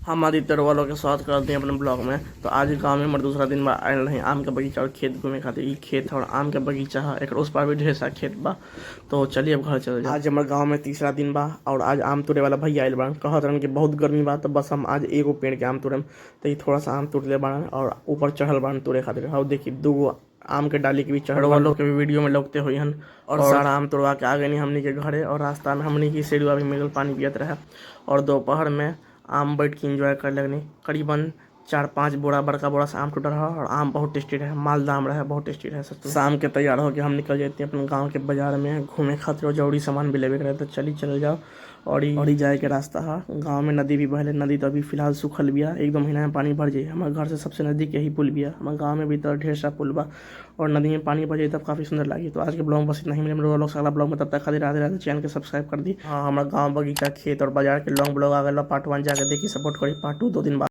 हम आदित्य वालों के स्वागत करते हैं अपने ब्लॉग में। तो आज गांव में हमारे दूसरा दिन बा, आयल रही आम के बगीचा और खेत घूमे खातिर। ई खेत और आम के बगीचा है, एक उस पार भी ढेर सारा खेत बा। तो चलिए अब घर चल जाए। आज हमारे गांव में तीसरा दिन बा और आज आम तोड़े वाला भैया आयल बा। कहत रहन कि बहुत गर्मी बा, तो बस हम आज एगो पेड़ के आम तोड़म। तो ई थोड़ा सा आम तोड़ले बाड़न और ऊपर चढ़ल बाड़न तोड़े खातिर। हाँ देखी दूगो आम के डाली के भी चढ़ल वालों के भी वीडियो में लगते हुई हन। और सारा आम तोड़वा के आ गए हमनी के घरे। और रास्ता में हमनी की सेरुआ भी मिलल, पानी पियत रहे। और दोपहर में आम बैठ के एंजॉय कर लगनी। करीबन 4-5 बोरा बड़का बोरा से आम टूटल रहा और आम बहुत टेस्टी रहे, मालदा आम रहे, बहुत टेस्टी रहे सच में। शाम के तैयार होके हम निकल जाते हैं अपने गांव के बाजार में घूमे खातिर और जरूरी सामान भी लेवे के रहे, तो चली चल जाओ। और ई जाए के रास्ता है। गाँव में नदी भी बहले, नदी तो अभी फिलहाल सूखल बिया, 1-2 महीना में पानी भर जाए। हमारे घर से सबसे नज़दीक यही पुल बिया। हमारे गाँव में भी तो ढेर सारा पुल बा और नदी में पानी भर जाए तब काफ़ी सुंदर लगी। तो आज के ब्लॉग में बस इतना ही। मिले लोग अगला ब्लॉग में, तब तक खातिर राधे राधे। चैनल के सब्सक्राइब कर दी। हाँ, हमारा गाँव बगीचा खेत और बाजार के लॉन्ग ब्लॉग आ गया पार्ट 1, जाके देखी, सपोर्ट करी। पार्ट 2 2 दिन बाद।